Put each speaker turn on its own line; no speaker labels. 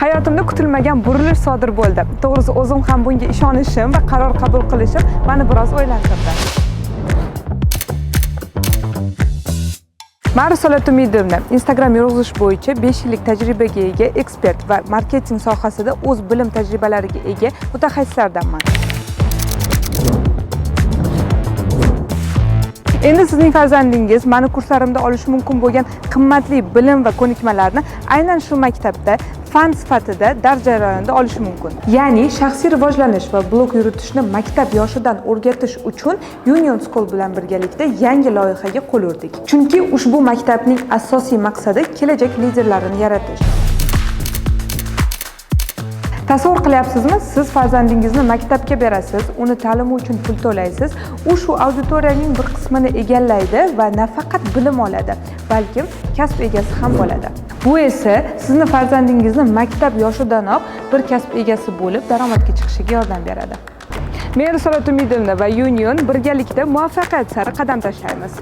Hayotimda kutilmagan burilish sodir bo'ldi. To'g'risi, o'zim ham bunga ishonishim va qaror qabul qilishim meni biroz o'ylantirdi. Man Risolat Umidovna, Instagram yurg'izish bo'yicha 5 yillik tajribaga ega ekspert va marketing sohasida o'z bilim tajribalariga ega mutaxassislardanman. Endi sizning farzandingiz mani kurslarimda olishi mumkin bo'lgan qimmatli bilim va ko'nikmalarni aynan shu maktabda fan sifatida dars jarayonida olishi mumkin. Ya'ni shaxsiy rivojlanish va blog yuritishni maktab yoshidan o'rgatish uchun Union School bilan birgalikda yangi loyihaga qo'l urdik. Chunki ushbu maktabning asosiy maqsadi kelajak liderlarini yaratish. Tasavvur qilyapsizmi? Siz farzandingizni maktabga berasiz, uni ta'limi uchun pul to'laysiz, u shu auditoriyaning bir qismini egallaydi va nafaqat bilim oladi, balkim kasb egasi ham bo'ladi. Bu esa sizni farzandingizni maktab yoshidanoq bir kasb egasi bo'lib daromadga chiqishiga yordam beradi. Men Risolat Umidovna va Union birgalikda muvaffaqiyat sari qadam tashlaymiz.